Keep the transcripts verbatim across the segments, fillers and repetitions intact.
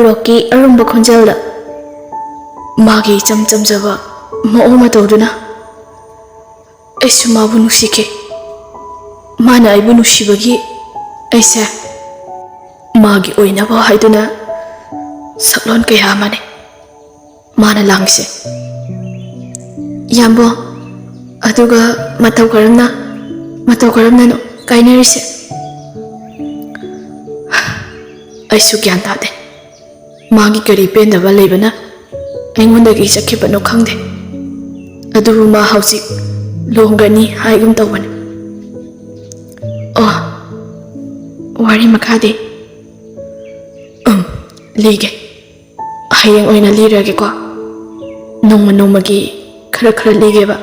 ꯔꯣꯛꯀꯤ ꯑꯔꯨꯝꯕ ꯈꯣꯟꯖꯦꯜꯗ ꯃꯥꯒꯤ ꯏꯆꯝ ꯆꯝꯖꯕ ꯃꯑꯣꯡ ꯃꯇꯧꯗꯨꯅ ꯑꯩꯁꯨ ꯃꯥꯕꯨ ꯅꯨꯡꯁꯤꯈꯤ꯫ ꯃꯥꯅ ꯑꯩꯕꯨ ꯅꯨꯡꯁꯤꯕꯒꯤ ꯑꯩꯁꯦ ꯃꯥꯒꯤ ꯑꯣꯏꯅꯕ ꯍꯥꯏꯗꯨꯅ ꯁꯛꯂꯣꯟ ꯀꯌꯥ ꯑꯃꯅꯤ ꯃꯥꯅ ꯂꯥꯡꯂꯤꯁꯦ꯫ ꯏꯌꯥꯝꯕꯣ, ꯑꯗꯨꯒ ꯃꯇꯧ ꯀꯔꯝꯅ, ꯃꯇꯧ ꯀꯔꯝꯅꯅꯣ ꯀꯥꯏꯅꯔꯤꯁꯦ? ꯑꯩꯁꯨ ꯒ꯭ꯌꯥꯟ ꯇꯥꯗꯦ꯫ ꯃꯥꯒꯤ ꯀꯔꯤ ꯄꯦꯟꯗꯕ ꯂꯩꯕꯅ ꯑꯩꯉꯣꯟꯗꯒꯤ ꯆꯠꯈꯤꯕꯅꯣ ꯈꯪꯗꯦ꯫ ꯑꯗꯨꯕꯨ ꯃꯥ ꯍꯧꯖꯤꯛ ꯂꯨꯍꯣꯡꯒꯅꯤ ꯍꯥꯏꯒꯨꯝ ꯇꯧꯕꯅꯤ꯫ ꯑꯣ, ꯋꯥꯔꯤ ꯃꯈꯥꯗꯤ? ꯎꯝ, ꯂꯤꯒꯦ꯫ ꯍꯌꯦꯡ ꯑꯣꯏꯅ ꯂꯤꯔꯒꯦꯀꯣ꯫ ꯅꯣꯡꯃ ꯅꯣꯡꯃꯒꯤ ꯈꯔ ꯈꯔ ꯂꯤꯒꯦꯕ꯫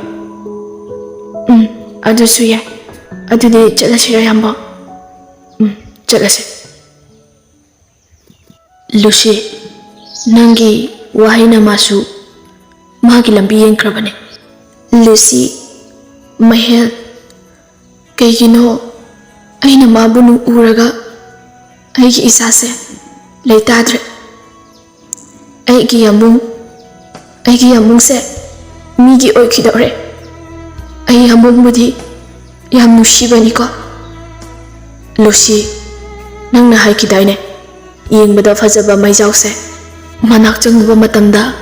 ꯎꯝ, ꯑꯗꯨꯁꯨ ꯌꯥꯏ꯫ ꯑꯗꯨꯗꯤ ꯆꯠꯂꯁꯤꯔ, ꯏꯌꯥꯝꯕ? ꯎꯝ, ꯆꯠꯂꯁꯦ꯫ ꯂꯨꯁꯤ, ꯅꯪꯒꯤ ꯋꯥꯍꯩꯅ ꯃꯥꯁꯨ ꯃꯥꯒꯤ ꯂꯝꯕꯤ ꯌꯦꯡꯈ꯭ꯔꯕꯅꯦ꯫ ꯂꯨꯁꯤ, ꯃꯍꯦꯜ, ꯀꯩꯒꯤꯅꯣ ꯑꯩꯅ ꯃꯥꯕꯨ ꯅꯨ-, ꯎꯔꯒ ꯑꯩꯒꯤ ꯏꯁꯥꯁꯦ ꯂꯩꯇꯥꯗ꯭ꯔꯦ? ꯑꯩꯒꯤ ꯌꯥꯝꯕꯨꯡ, ꯑꯩꯒꯤ ꯌꯥꯝꯕꯨꯡꯁꯦ ꯃꯤꯒꯤ ꯑꯣꯏꯈꯤꯗꯧꯔꯦ꯫ ꯑꯩ ꯌꯥꯝꯕꯨꯡꯕꯨꯗꯤ ꯌꯥꯝ ꯅꯨꯡꯁꯤꯕꯅꯤꯀꯣ꯫ ꯂꯨꯁꯤ, ꯅꯪꯅ ꯍꯥꯏꯈꯤꯗꯥꯏꯅꯦ, ꯌꯦꯡꯕꯗ ꯐꯖꯕ ꯃꯩꯖꯥꯎꯁꯦ ꯃꯅꯥꯛ ꯆꯪꯉꯨꯕ ꯃꯇꯝꯗ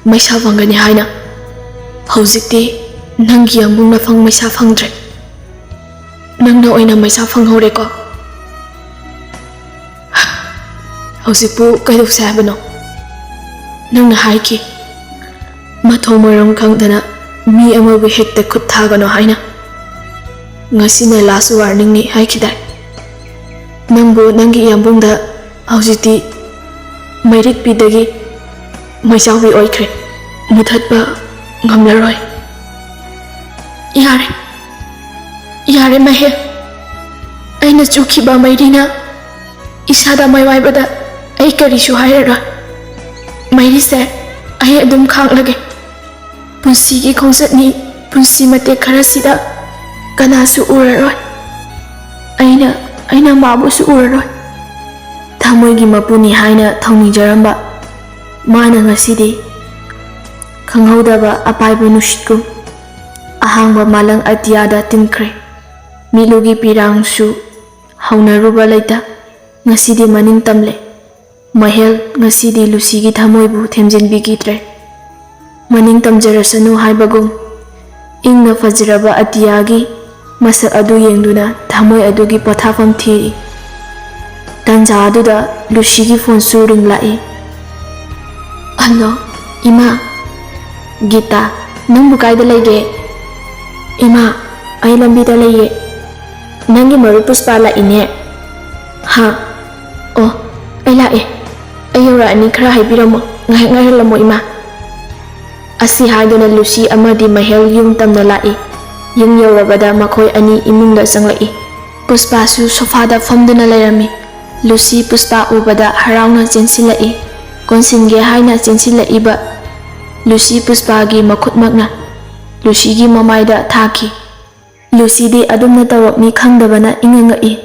ꯃꯩꯁꯥ ꯐꯪꯒꯅꯤ ꯍꯥꯏꯅ? ꯍꯧꯖꯤꯛꯇꯤ ꯅꯪꯒꯤ ꯌꯥꯝꯕꯨꯡꯅ ꯐꯪ ꯃꯩꯁꯥ ꯐꯪꯗ꯭ꯔꯦ, ꯅꯪꯅ ꯑꯣꯏꯅ ꯃꯩꯁꯥ ꯐꯪꯍꯧꯔꯦꯀꯣ꯫ ꯍꯧꯖꯤꯛꯄꯨ ꯀꯩꯗꯧꯁꯦ ꯍꯥꯏꯕꯅꯣ? ꯅꯪꯅ ꯍꯥꯏꯈꯤ, ꯃꯊꯣꯡ ꯃꯔꯝ ꯈꯪꯗꯅ ꯃꯤ ꯑꯃꯕꯨ ꯍꯦꯛꯇ ꯈꯨꯠ ꯊꯥꯒꯅꯣ ꯍꯥꯏꯅ꯫ ꯉꯁꯤꯅ last warningꯅꯤ ꯍꯥꯏꯈꯤꯗꯥꯏ? ꯅꯪꯕꯨ ꯅꯪꯒꯤ ꯏꯌꯥꯝꯕꯨꯡꯗ ꯍꯧꯖꯤꯛꯇꯤ ꯃꯩꯔꯤꯛꯄꯤꯗꯒꯤ ꯃꯩꯖꯥꯎꯕꯤ ꯑꯣꯏꯈ꯭ꯔꯦ꯫ ꯃꯨꯊꯠꯄ ꯉꯝꯂꯔꯣꯏ꯫ ꯌꯥꯔꯦ, ꯌꯥꯔꯦ ꯃꯍꯦꯜ꯫ ꯑꯩꯅ ꯆꯨꯈꯤꯕ ꯃꯩꯔꯤꯅ ꯏꯁꯥꯗ ꯃꯩ ꯋꯥꯏꯕꯗ ꯑꯩ ꯀꯔꯤꯁꯨ ꯍꯥꯏꯔꯔꯣꯏ꯫ ꯃꯩꯔꯤꯁꯦ ꯑꯩ ꯑꯗꯨꯝ ꯈꯥꯡꯂꯒꯦ꯫ ꯄꯨꯟꯁꯤꯒꯤ ꯈꯣꯡꯆꯠꯅꯤ, ꯄꯨꯟꯁꯤ ꯃꯇꯦꯛ ꯈꯔꯁꯤꯗ ꯀꯅꯥꯁꯨ ꯎꯔꯔꯣꯏ꯫ ꯑꯩꯅ, ꯑꯩꯅ ꯃꯥꯕꯨꯁꯨ ꯎꯔꯔꯣꯏ꯫ ꯊꯃꯣꯏꯒꯤ ꯃꯄꯨꯅꯤ ꯍꯥꯏꯅ ꯊꯧꯅꯤꯖꯔꯝꯕ ꯃꯥꯅ ꯉꯁꯤꯗꯤ ꯈꯪꯍꯧꯗꯕ ꯑꯄꯥꯏꯕ ꯅꯨꯡꯁꯤꯠꯀꯨꯝ ꯑꯍꯥꯡꯕ ꯃꯥꯂꯪ ꯑꯇꯤꯌꯥꯗ ꯇꯤꯟꯈ꯭ꯔꯦ꯫ ꯃꯤꯠꯂꯨꯒꯤ ꯄꯤꯔꯥꯡꯁꯨ ꯍꯧꯅꯔꯨꯕ ꯂꯩꯇ ꯉꯁꯤꯗꯤ ꯃꯅꯤꯡ ꯇꯝꯂꯦ꯫ ꯃꯍꯦꯜ ꯉꯁꯤꯗꯤ ꯂꯨꯁꯤꯒꯤ ꯊꯃꯣꯏꯕꯨ ꯊꯦꯝꯖꯤꯟꯕꯤꯈꯤꯗ꯭ꯔꯦ꯫ ꯃꯅꯤꯡ ꯇꯝꯖꯔꯁꯅꯨ ꯍꯥꯏꯕꯒꯨꯝ ꯏꯪꯅ ꯐꯖꯔꯕ ꯑꯇꯤꯌꯥꯒꯤ ꯃꯁꯛ ꯑꯗꯨ ꯌꯦꯡꯗꯨꯅ ꯊꯃꯣꯏ ꯑꯗꯨꯒꯤ ꯄꯣꯊꯥꯐꯝ ꯊꯤꯔꯤ꯫ ꯇꯟꯖꯥ ꯑꯗꯨꯗ ꯂꯨꯁꯤꯒꯤ ꯐꯣꯟꯁꯨ ꯔꯤꯡ ꯂꯥꯛꯏ꯫ "ꯍꯜꯂꯣ, ꯏꯃꯥ꯫ ꯒꯤꯇꯥ, ꯅꯪꯕꯨ ꯀꯥꯏꯗ ꯂꯩꯒꯦ?" "ꯏꯃꯥ, ꯑꯩ ꯂꯝꯕꯤꯗ ꯂꯩꯌꯦ꯫ ꯅꯪꯒꯤ ꯃꯔꯨꯞ ꯄꯨꯁꯄꯥ ꯂꯥꯛꯏꯅꯦ꯫" "ꯍꯥ? ꯑꯣ, ꯑꯩ ꯂꯥꯛꯑꯦ꯫ ꯑꯩ ꯌꯧꯔꯛꯑꯅꯤ, ꯈꯔ ꯍꯥꯏꯕꯤꯔꯝꯃꯣ꯫ ꯉꯥꯏꯍꯥꯛ ꯉꯥꯏꯍꯜꯂꯝꯃꯣ, ꯏꯃꯥ꯫" ꯑꯁꯤ ꯍꯥꯏꯗꯨꯅ ꯂꯨꯁꯤ ꯑꯃꯗꯤ ꯃꯍꯦꯜ ꯌꯨꯝ ꯇꯝꯅ ꯂꯥꯛꯏ꯫ ꯌꯨꯝ ꯌꯧꯔꯕꯗ ꯃꯈꯣꯏ ꯑꯅꯤ ꯏꯃꯨꯡꯗ ꯆꯪꯂꯛꯏ꯫ ꯄꯨꯁꯄꯥꯁꯨ ꯁꯣꯐꯥꯗ ꯐꯝꯗꯨꯅ ꯂꯩꯔꯝꯃꯤ꯫ ꯂꯨꯁꯤ ꯄꯨꯁꯄꯥ ꯎꯕꯗ ꯍꯔꯥꯎꯅ ꯆꯦꯟꯁꯤꯜꯂꯛꯏ꯫ ꯀꯣꯟꯁꯤꯟꯒꯦ ꯍꯥꯏꯅ ꯆꯦꯟꯁꯤꯜꯂꯛꯏꯕ ꯂꯨꯁꯤ ꯄꯨꯁꯄꯥꯒꯤ ꯃꯈꯨꯠꯃꯛꯅ ꯂꯨꯁꯤꯒꯤ ꯃꯃꯥꯏꯗ ꯊꯥꯈꯤ꯫ ꯂꯨꯁꯤꯗꯤ ꯑꯗꯨꯝꯅ ꯇꯧꯔꯛꯅꯤ ꯈꯪꯗꯕꯅ ꯏꯉꯛ ꯉꯛꯏ꯫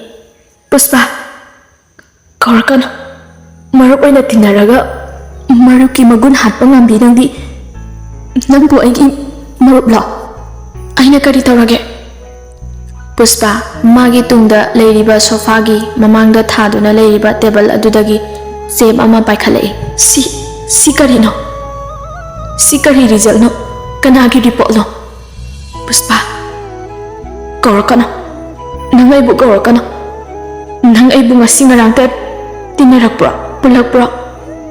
"ꯄꯨꯁꯄꯥ, ꯀꯧꯔꯛꯀꯅꯨ꯫ ꯃꯔꯨꯞ ꯑꯣꯏꯅ ꯇꯤꯟꯅꯔꯒ ꯃꯔꯨꯞꯀꯤ ꯃꯒꯨꯟ ꯍꯥꯠꯄ ꯉꯝꯕꯤ ꯅꯪꯗꯤ? ꯅꯪꯕꯨ ꯑꯩꯒꯤ ꯃꯔꯨꯞꯂꯣ? ꯑꯩꯅ ꯀꯔꯤ ꯇꯧꯔꯒꯦ?" ꯄꯨꯁꯄꯥ ꯃꯥꯒꯤ ꯇꯨꯡꯗ ꯂꯩꯔꯤꯕ ꯁꯣꯐꯥꯒꯤ ꯃꯃꯥꯡꯗ ꯊꯥꯗꯨꯅ ꯂꯩꯔꯤꯕ ꯇꯦꯕꯜ ꯑꯗꯨꯗꯒꯤ ꯆꯦꯞ ꯑꯃ ꯄꯥꯏꯈꯠꯂꯛꯏ꯫ "ꯁꯤ, ꯁꯤ ꯀꯔꯤꯅꯣ? ꯁꯤ ꯀꯔꯤ ꯔꯤꯖꯜꯅꯣ? ꯀꯅꯥꯒꯤ ꯔꯤꯄꯣꯔꯠꯅꯣ?" "ꯄꯨꯁꯄꯥ, ꯀꯧꯔꯛꯀꯅꯨ꯫ ꯅꯪ ꯑꯩꯕꯨ ꯀꯧꯔꯛꯀꯅꯨ꯫ ꯅꯪ ꯑꯩꯕꯨ ꯉꯁꯤ ꯉꯔꯥꯡꯇ ꯇꯤꯟꯅꯔꯛꯄ꯭ꯔꯣ? ꯄꯨꯜꯂꯛꯄ꯭ꯔꯣ?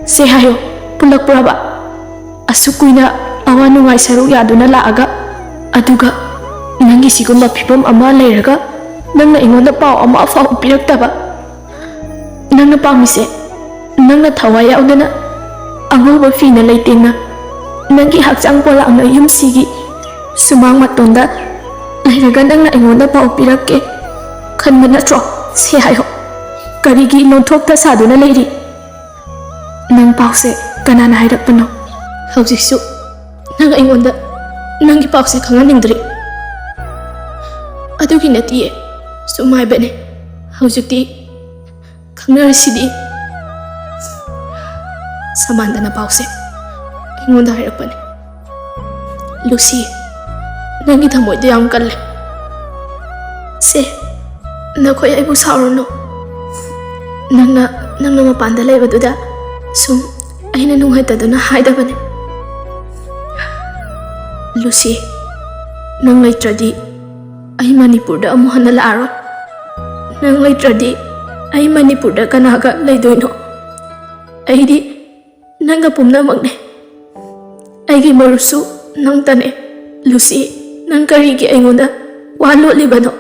ꯁꯦ ꯍꯥꯏꯌꯨ, ꯄꯨꯜꯂꯛꯄ꯭ꯔꯕ? ꯑꯁꯨꯛ ꯀꯨꯏꯅ ꯑꯋꯥ ꯅꯨꯡꯉꯥꯏ ꯁꯔꯨꯛ ꯌꯥꯗꯨꯅ ꯂꯥꯛꯑꯒ, ꯑꯗꯨꯒ ꯅꯪꯒꯤ ꯁꯤꯒꯨꯝꯕ ꯐꯤꯕꯝ ꯑꯃ ꯂꯩꯔꯒ ꯅꯪꯅ ꯑꯩꯉꯣꯟꯗ ꯄꯥꯎ ꯑꯃ ꯐꯥꯎ ꯄꯤꯔꯛꯇꯕ꯫ ꯅꯪꯅ ꯄꯥꯝꯃꯤꯁꯦ, ꯅꯪꯅ ꯊꯋꯥꯏ ꯌꯥꯎꯗꯅ ꯑꯉꯧꯕ ꯐꯤꯅ ꯂꯩꯇꯦꯡꯅ ꯅꯪꯒꯤ ꯍꯛꯆꯥꯡ ꯄꯣꯂꯥꯡꯅ ꯌꯨꯝꯁꯤꯒꯤ ꯁꯨꯃꯥꯡ ꯃꯇꯣꯟꯗ ꯂꯩꯔꯒ ꯅꯪꯅ ꯑꯩꯉꯣꯟꯗ ꯄꯥꯎ ꯄꯤꯔꯛꯀꯦ ꯈꯟꯕ ꯅꯠꯇ꯭ꯔꯣ? ꯁꯦ ꯍꯥꯏꯌꯣ, ꯀꯔꯤꯒꯤ ꯅꯣꯟꯊꯣꯛꯇ ꯁꯥꯗꯨꯅ ꯂꯩꯔꯤ? ꯅꯪ ꯄꯥꯎꯁꯦ ꯀꯅꯥꯅ ꯍꯥꯏꯔꯛꯄꯅꯣ? ꯍꯧꯖꯤꯛꯁꯨ ꯅꯪ ꯑꯩꯉꯣꯟꯗ ꯅꯪꯒꯤ ꯄꯥꯎꯁꯦ ꯈꯪꯍꯟꯅꯤꯡꯗ꯭ꯔꯤ?" "ꯑꯗꯨꯒꯤ ꯅꯠꯇꯤꯌꯦ, ꯁꯨꯝ ꯍꯥꯏꯕꯅꯦ꯫ ꯍꯧꯖꯤꯛꯇꯤ ꯈꯪꯅꯔꯤꯁꯤꯗꯤ꯫ ꯁꯃꯥꯟꯗꯅ ꯄꯥꯎꯁꯦ ꯑꯩꯉꯣꯟꯗ ꯍꯥꯏꯔꯛꯄꯅꯦ꯫ ꯂꯨꯁꯤ, ꯅꯪꯒꯤ ꯊꯃꯣꯏꯗꯣ ꯌꯥꯝ ꯀꯜꯂꯦ꯫ ꯁꯦ, ꯅꯈꯣꯏ ꯑꯩꯕꯨ ꯁꯥꯎꯔꯨꯅꯨ꯫ ꯅꯪꯅ, ꯅꯪꯅ ꯃꯄꯥꯟꯗ ꯂꯩꯕꯗꯨꯗ ꯁꯨꯝ ꯑꯩꯅ ꯅꯨꯡꯉꯥꯏꯇꯗꯨꯅ ꯍꯥꯏꯗꯕꯅꯦ꯫ ꯂꯨꯁꯤ, ꯅꯪ ꯂꯩꯇ꯭ꯔꯗꯤ ꯑꯩ ꯃꯅꯤꯄꯨꯔꯗ ꯑꯃꯨꯛ ꯍꯟꯅ ꯂꯥꯛꯑꯔꯣꯏ꯫ ꯅꯪ ꯂꯩꯇ꯭ꯔꯗꯤ ꯑꯩ ꯃꯅꯤꯄꯨꯔꯗ ꯀꯅꯥꯒ ꯂꯩꯗꯣꯏꯅꯣ? ꯑꯩꯗꯤ ꯅꯪꯒ ꯄꯨꯝꯅꯃꯛꯅꯦ꯫ ꯑꯩꯒꯤ ꯃꯔꯨꯞꯁꯨ ꯅꯪꯇꯅꯦ꯫ ꯂꯨꯁꯤ, ꯅꯪ ꯀꯔꯤꯒꯤ ꯑꯩꯉꯣꯟꯗ ꯋꯥ ꯂꯣꯠꯂꯤꯕꯅꯣ?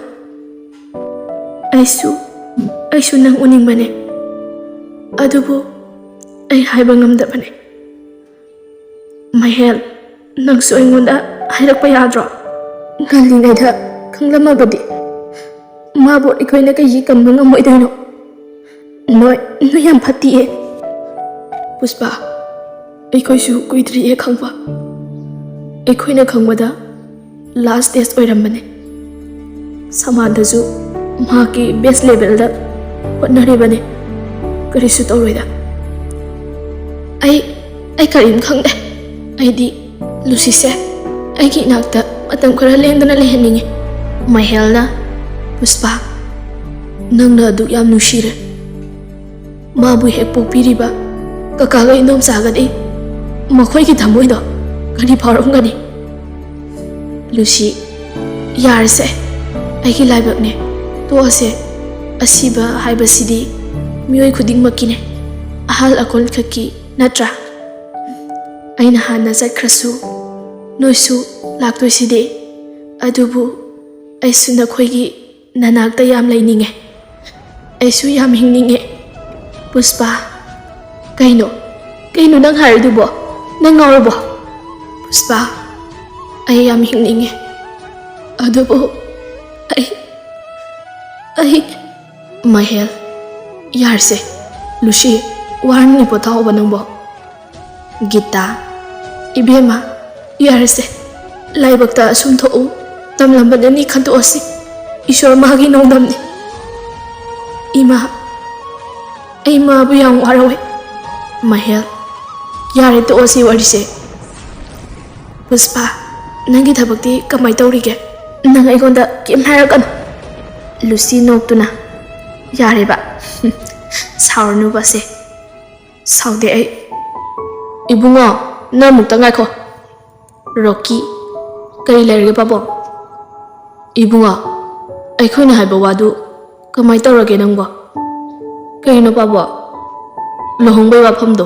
ꯑꯩꯁꯨ, ꯑꯩꯁꯨ ꯅꯪ ꯎꯅꯤꯡꯕꯅꯦ, ꯑꯗꯨꯕꯨ ꯑꯩ ꯍꯥꯏꯕ ꯉꯝꯗꯕꯅꯦ꯫ ꯃꯍꯦꯜ, ꯅꯪꯁꯨ ꯑꯩꯉꯣꯟꯗ ꯍꯥꯏꯔꯛꯄ ꯌꯥꯗ꯭ꯔꯣ? ꯉꯜꯂꯤꯉꯩꯗ ꯈꯪꯂꯝꯃꯕꯗꯤ ꯃꯥꯕꯨ ꯑꯩꯈꯣꯏꯅ ꯀꯩꯒꯤ ꯀꯟꯕ ꯉꯝꯃꯣꯏꯗꯣꯏꯅꯣ? ꯅꯣꯏ, ꯅꯣꯏ ꯌꯥꯝ ꯐꯠꯇꯤꯌꯦ꯫ ꯄꯨꯁꯄꯥ, ꯑꯩꯈꯣꯏꯁꯨ ꯀꯨꯏꯗ꯭ꯔꯤꯌꯦ ꯈꯪꯕ꯫ ꯑꯩꯈꯣꯏꯅ ꯈꯪꯕꯗ ꯂꯥꯁ ꯁ꯭ꯇꯦꯖ ꯑꯣꯏꯔꯝꯕꯅꯦ꯫ ꯁꯃꯥꯟꯗꯁꯨ ꯃꯍꯥꯛꯀꯤ ꯕꯦꯁ ꯂꯦꯚꯦꯜꯗ ꯍꯣꯠꯅꯔꯤꯕꯅꯦ꯫ ꯀꯔꯤꯁꯨ ꯇꯧꯔꯣꯏꯗ꯫ ꯑꯩ, ꯑꯩ ꯀꯔꯤꯝ ꯈꯪꯗꯦ꯫ ꯑꯩꯗꯤ ꯂꯨꯁꯤꯁꯦ ꯑꯩꯒꯤ ꯏꯅꯥꯛꯇ ꯃꯇꯝ ꯈꯔ ꯂꯦꯡꯗꯅ ꯂꯩꯍꯟꯅꯤꯡꯉꯤ꯫ ꯃꯍꯦꯜꯅ, ꯄꯨꯁꯄꯥ, ꯅꯪꯅ ꯑꯗꯨꯛ ꯌꯥꯝ ꯅꯨꯡꯁꯤꯔꯦ꯫ ꯃꯥꯕꯨ ꯍꯦꯛ ꯄꯣꯛꯄꯤꯔꯤꯕ ꯀꯀꯥꯒ ꯏꯟꯗꯣꯝꯆꯥꯒꯗꯤ ꯃꯈꯣꯏꯒꯤ ꯊꯃꯣꯏꯗꯣ ꯀꯔꯤ ꯐꯥꯎꯔꯝꯒꯅꯤ? ꯂꯨꯁꯤ, ꯌꯥꯔꯁꯦ, ꯑꯩꯒꯤ ꯂꯥꯏꯕꯛꯅꯦ, ꯇꯣꯛꯑꯁꯦ꯫ ꯑꯁꯤꯕ ꯍꯥꯏꯕꯁꯤꯗꯤ ꯃꯤꯑꯣꯏ ꯈꯨꯗꯤꯡꯃꯛꯀꯤꯅꯦ, ꯑꯍꯜ ꯑꯀꯣꯟ ꯈꯛꯀꯤ ꯅꯠꯇ꯭ꯔꯥ? ꯑꯩꯅ ꯍꯥꯟꯅ ꯆꯠꯈ꯭ꯔꯁꯨ ꯅꯣꯏꯁꯨ ꯂꯥꯛꯇꯣꯏꯁꯤꯗꯤ꯫ ꯑꯗꯨꯕꯨ ꯑꯩꯁꯨ ꯅꯈꯣꯏꯒꯤ ꯅꯅꯥꯛꯇ ꯌꯥꯝ ꯂꯩꯅꯤꯡꯉꯦ꯫ ꯑꯩꯁꯨ ꯌꯥꯝ ꯍꯤꯡꯅꯤꯡꯉꯦ꯫ ꯄꯨꯁꯄꯥ, ꯀꯩꯅꯣ? ꯀꯩꯅꯣ ꯅꯪ ꯍꯥꯏꯔꯤꯗꯨꯕꯣ? ꯅꯪ ꯉꯥꯎꯔꯕꯣ? ꯄꯨꯁꯄꯥ, ꯑꯩ ꯌꯥꯝ ꯍꯤꯡꯅꯤꯡꯉꯦ꯫ ꯑꯗꯨꯕꯨ ꯑꯩ, ꯑꯩ ꯃꯍꯦꯜ, ꯌꯥꯔꯁꯦ꯫ ꯂꯨꯁꯤ, ꯋꯥꯔꯅꯤ ꯄꯣꯊꯥꯍꯧꯕ ꯅꯪꯕꯣ꯫ ꯒꯤꯇꯥ, ꯏꯕꯦꯝꯃ, ꯌꯥꯔꯁꯦ꯫ ꯂꯥꯏꯕꯛꯇ ꯑꯁꯨꯝ ꯊꯣꯛꯎ ꯇꯝꯂꯝꯕꯅꯅꯤ ꯈꯟꯗꯣꯛꯑꯁꯤ꯫ ꯏꯁꯣꯔ ꯃꯥꯒꯤ ꯅꯣꯡꯗꯝꯅꯤ꯫ ꯏꯃꯥ, ꯑꯩ ꯃꯥꯕꯨ ꯌꯥꯝ ꯋꯥꯔꯧꯋꯦ꯫ ꯃꯍꯦꯜ, ꯌꯥꯔꯦ, ꯇꯣꯛꯑꯣ ꯁꯤ ꯋꯥꯔꯤꯁꯦ꯫ ꯄꯨꯁꯄꯥ, ꯅꯪꯒꯤ ꯊꯕꯛꯇꯤ ꯀꯃꯥꯏ ꯇꯧꯔꯤꯒꯦ? ꯅꯪ ꯑꯩꯉꯣꯟꯗ ꯀꯩꯝ ꯍꯥꯏꯔꯛꯀꯅꯨ꯫ ꯂꯨꯁꯤ ꯅꯣꯛꯇꯨꯅ, ꯌꯥꯔꯦꯕ꯫ ꯁꯥꯎꯔꯅꯨꯕꯁꯦ꯫ ꯁꯥꯎꯗꯦ ꯑꯩ꯫ ꯏꯕꯨꯡꯉꯣ, ꯅꯪ ꯑꯃꯨꯛꯇ ꯉꯥꯏꯈꯣ꯫ ꯔꯣꯀꯤ, ꯀꯔꯤ ꯂꯩꯔꯒꯦ ꯄꯥꯕꯨꯡ? ꯏꯕꯨꯡꯉꯣ, ꯑꯩꯈꯣꯏꯅ ꯍꯥꯏꯕ ꯋꯥꯗꯨ ꯀꯃꯥꯏ ꯇꯧꯔꯒꯦ ꯅꯪꯕꯣ? ꯀꯩꯅꯣ ꯄꯥꯕꯨꯡ? ꯂꯨꯍꯣꯡꯕꯩ ꯋꯥꯐꯝꯗꯣ?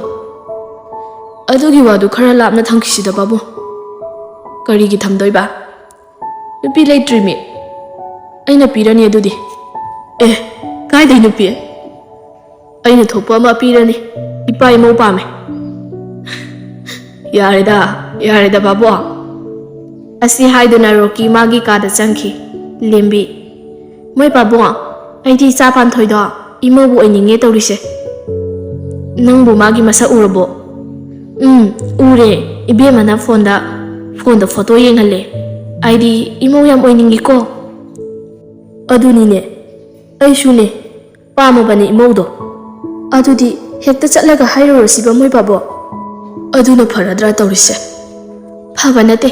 ꯑꯗꯨꯒꯤ ꯋꯥꯗꯨ ꯈꯔ ꯂꯥꯞꯅ ꯊꯝꯈꯤꯁꯤꯗ ꯄꯥꯕꯨꯡ꯫ ꯀꯔꯤꯒꯤ ꯊꯝꯗꯣꯏꯕ? ꯅꯨꯄꯤ ꯂꯩꯇ꯭ꯔꯤꯃꯤ꯫ ꯑꯩꯅ ꯄꯤꯔꯅꯤ ꯑꯗꯨꯗꯤ꯫ ꯑꯦ, ꯀꯥꯏꯗꯩ ꯅꯨꯄꯤ? ꯑꯩꯅ ꯊꯣꯛꯄ ꯑꯃ ꯄꯤꯔꯅꯤ꯫ ꯏꯄꯥ ꯏꯃꯧ ꯄꯥꯝꯃꯦ꯫ ꯌꯥꯔꯦꯗ, ꯌꯥꯔꯦꯗ ꯄꯥꯕꯨꯡ꯫ ꯑꯁꯤ ꯍꯥꯏꯗꯨꯅ ꯔꯣꯀꯤ ꯃꯥꯒꯤ ꯀꯥꯗ ꯆꯪꯈꯤ꯫ ꯂꯦꯝꯕꯤ, ꯃꯣꯏ ꯄꯥꯕꯨꯡ, ꯑꯩꯗꯤ ꯏꯆꯥ ꯄꯥꯟꯊꯣꯏꯗꯣ ꯏꯃꯧꯕꯨ ꯑꯣꯏꯅꯤꯡꯉꯦ ꯇꯧꯔꯤꯁꯦ꯫ ꯅꯪꯕꯨ ꯃꯥꯒꯤ ꯃꯁꯛ ꯎꯔꯕꯣ? ꯎꯝ, ꯎꯔꯦ꯫ ꯏꯕꯦꯝꯃꯅ ꯐꯣꯟꯗ, ꯐꯣꯟꯗ ꯐꯣꯇꯣ ꯌꯦꯡꯍꯜꯂꯦ꯫ ꯑꯩꯗꯤ ꯏꯃꯧ ꯌꯥꯝ ꯑꯣꯏꯅꯤꯡꯉꯤꯀꯣ꯫ ꯑꯗꯨꯅꯤꯅꯦ, ꯑꯩꯁꯨꯅꯦ꯫ ꯄꯥꯝꯃꯕꯅꯤ ꯏꯃꯧꯗꯣ꯫ ꯑꯗꯨꯗꯤ ꯍꯦꯛꯇ ꯆꯠꯂꯒ ꯍꯥꯏꯔꯨꯔꯁꯤꯕ ꯃꯣꯏ ꯄꯥꯕꯨꯡ? ꯑꯗꯨꯅ ꯐꯔꯗ꯭ꯔꯥ ꯇꯧꯔꯤꯁꯦ? ꯐꯕ ꯅꯠꯇꯦ꯫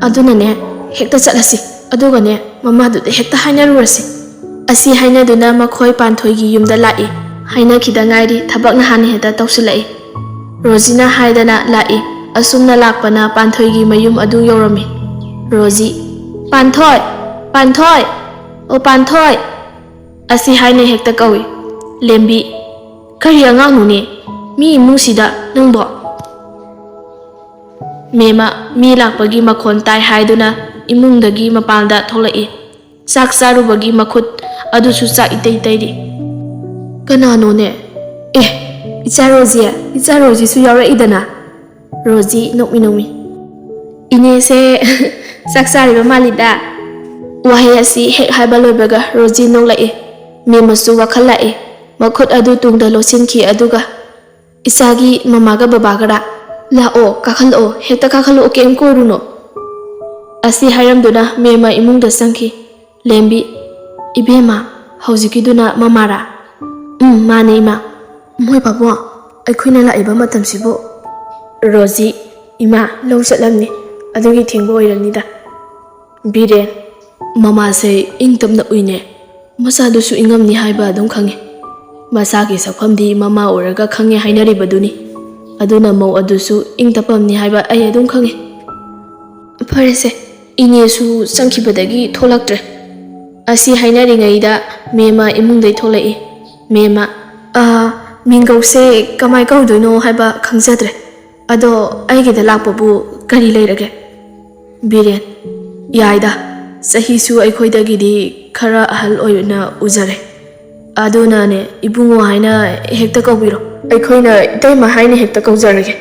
ꯑꯗꯨꯅꯅꯦ, ꯍꯦꯛꯇ ꯆꯠꯂꯁꯤ꯫ ꯑꯗꯨꯒꯅꯦ, ꯃꯃꯥꯗꯨꯗ ꯍꯦꯛꯇ ꯍꯥꯏꯅꯔꯨꯔꯁꯤ꯫ ꯑꯁꯤ ꯍꯥꯏꯅꯗꯨꯅ ꯃꯈꯣꯏ ꯄꯥꯟꯊꯣꯏꯒꯤ ꯌꯨꯝꯗ ꯂꯥꯛꯏ꯫ ꯍꯥꯏꯅꯈꯤꯗ ꯉꯥꯏꯔꯤ, ꯊꯕꯛꯅ ꯍꯥꯟꯅ ꯍꯦꯛꯇ ꯇꯧꯁꯤꯜꯂꯛꯏ꯫ ꯔꯣꯖꯤꯅ ꯍꯥꯏꯗꯅ ꯂꯥꯛꯏ꯫ ꯑꯁꯨꯝꯅ ꯂꯥꯛꯄꯅ ꯄꯥꯟꯊꯣꯏꯒꯤ ꯃꯌꯨꯝ ꯑꯗꯨ ꯌꯧꯔꯝꯃꯤ꯫ ꯔꯣꯖꯤ, "ꯄꯥꯟꯊꯣꯏ! ꯄꯥꯟꯊꯣꯏ! ꯑꯣ ꯄꯥꯟꯊꯣꯏ!" ꯑꯁꯤ ꯍꯥꯏꯅ ꯍꯦꯛꯇ ꯀꯧꯏ꯫ ꯂꯦꯝꯕꯤ, "ꯀꯔꯤ ꯑꯉꯥꯡꯅꯣꯅꯦ? ꯃꯤ ꯏꯃꯨꯡꯁꯤꯗ ꯅꯪꯕꯣ?" ꯃꯦꯝꯃ, ꯃꯤ ꯂꯥꯛꯄꯒꯤ ꯃꯈꯣꯟ ꯇꯥꯏ ꯍꯥꯏꯗꯨꯅ ꯏꯃꯨꯡꯗꯒꯤ ꯃꯄꯥꯟꯗ ꯊꯣꯛꯂꯛꯏ꯫ ꯆꯥꯛ ꯆꯥꯔꯨꯕꯒꯤ ꯃꯈꯨꯠ ꯑꯗꯨꯁꯨ ꯆꯥꯛ ꯏꯇꯩ ꯇꯩꯔꯤ꯫ "ꯀꯅꯥꯅꯣꯅꯦ? ꯑꯦ, ꯏꯆꯥ ꯔꯣꯖꯤ, ꯏꯆꯥ ꯔꯣꯖꯤꯁꯨ ꯌꯥꯎꯔꯛꯏꯗꯅ?" ꯔꯣꯖꯤ ꯅꯣꯛꯃꯤ ꯅꯣꯛꯃꯤ, "ꯏꯅꯦꯁꯦ ꯆꯥꯛ ꯆꯥꯔꯤꯕ ꯃꯥꯜꯂꯤꯗ꯫" ꯋꯥꯍꯩ ꯑꯁꯤ ꯍꯦꯛ ꯍꯥꯏꯕ ꯂꯣꯏꯕꯒ ꯔꯣꯖꯤ ꯅꯣꯛꯂꯛꯏ꯫ ꯃꯦꯝꯃꯁꯨ ꯋꯥꯈꯜ ꯂꯥꯛꯏ꯫ ꯃꯈꯨꯠ ꯑꯗꯨ ꯇꯨꯡꯗ ꯂꯣꯠꯁꯤꯟꯈꯤ, ꯑꯗꯨꯒ, "ꯏꯆꯥꯒꯤ ꯃꯃꯥꯒ ꯕꯕꯥꯒꯔꯥ? ꯂꯥꯛꯑꯣ, ꯀꯥꯈꯠꯂꯛꯑꯣ, ꯍꯦꯛꯇ ꯀꯥꯈꯠꯂꯛꯑꯣ, ꯀꯩꯝ ꯀꯣꯏꯔꯨꯅꯣ꯫" ꯑꯁꯤ ꯍꯥꯏꯔꯝꯗꯨꯅ ꯃꯦꯝꯃ ꯏꯃꯨꯡꯗ ꯆꯪꯈꯤ꯫ ꯂꯦꯝꯕꯤ, "ꯏꯕꯦꯝꯃ, ꯍꯧꯖꯤꯛꯀꯤꯗꯨꯅ ꯃꯃꯥꯔꯥ?" "ꯎꯝ, ꯃꯥꯅꯦ ꯏꯃꯥ꯫ "ꯃꯣꯏ ꯄꯥꯕꯨꯡ, ꯑꯩꯈꯣꯏꯅ ꯂꯥꯛꯏꯕ ꯃꯇꯝꯁꯤꯕꯨ?" ꯔꯣꯖꯤ, "ꯏꯃꯥ, ꯂꯧ ꯆꯠꯂꯝꯅꯤ, ꯑꯗꯨꯒꯤ ꯊꯦꯡꯕ ꯑꯣꯏꯔꯝꯅꯤꯗ꯫" ꯕꯤꯔꯦꯟ, "ꯃꯃꯥꯁꯦ ꯏꯪ ꯇꯞꯅ ꯎꯏꯅꯦ, ꯃꯆꯥꯗꯨꯁꯨ ꯏꯪꯉꯝꯅꯤ ꯍꯥꯏꯕ ꯑꯗꯨꯝ ꯈꯪꯉꯤ꯫ ꯃꯆꯥꯒꯤ ꯁꯛꯐꯝꯗꯤ ꯃꯃꯥ ꯎꯔꯒ ꯈꯪꯉꯦ ꯍꯥꯏꯅꯔꯤꯕꯗꯨꯅꯤ꯫ ꯑꯗꯨꯅ ꯃꯧ ꯑꯗꯨꯁꯨ ꯏꯪ ꯇꯞꯄꯝꯅꯤ ꯍꯥꯏꯕ ꯑꯩ ꯑꯗꯨꯝ ꯈꯪꯉꯤ꯫" "ꯐꯔꯦꯁꯦ, ꯏꯅꯦꯁꯨ ꯆꯪꯈꯤꯕꯗꯒꯤ ꯊꯣꯛꯂꯛꯇ꯭ꯔꯦ꯫" ꯑꯁꯤ ꯍꯥꯏꯅꯔꯤꯉꯩꯗ ꯃꯦꯃ ꯏꯃꯨꯡꯗꯩ ꯊꯣꯛꯂꯛꯏ꯫ ꯃꯦꯃ, "ꯑ, ꯃꯤꯡꯒꯧꯁꯦ ꯀꯃꯥꯏ ꯀꯧꯗꯣꯏꯅꯣ ꯍꯥꯏꯕ ꯈꯪꯖꯗ꯭ꯔꯦ꯫ ꯑꯗꯣ ꯑꯩꯒꯤꯗ ꯂꯥꯛꯄꯕꯨ ꯀꯔꯤ ꯂꯩꯔꯒꯦ?" ꯕꯤꯔꯦꯟ, "ꯌꯥꯏꯗ, ꯆꯍꯤꯁꯨ ꯑꯩꯈꯣꯏꯗꯒꯤꯗꯤ ꯈꯔ ꯑꯍꯜ ꯑꯣꯏꯅ ꯎꯖꯔꯦ꯫ ꯑꯗꯨꯅꯅꯦ, ꯏꯕꯨꯡꯉꯣ ꯍꯥꯏꯅ ꯍꯦꯛꯇ ꯀꯧꯕꯤꯔꯣ꯫ ꯑꯩꯈꯣꯏꯅ ꯏꯇꯩꯃ ꯍꯥꯏꯅ ꯍꯦꯛꯇ ꯀꯧꯖꯔꯒꯦ꯫"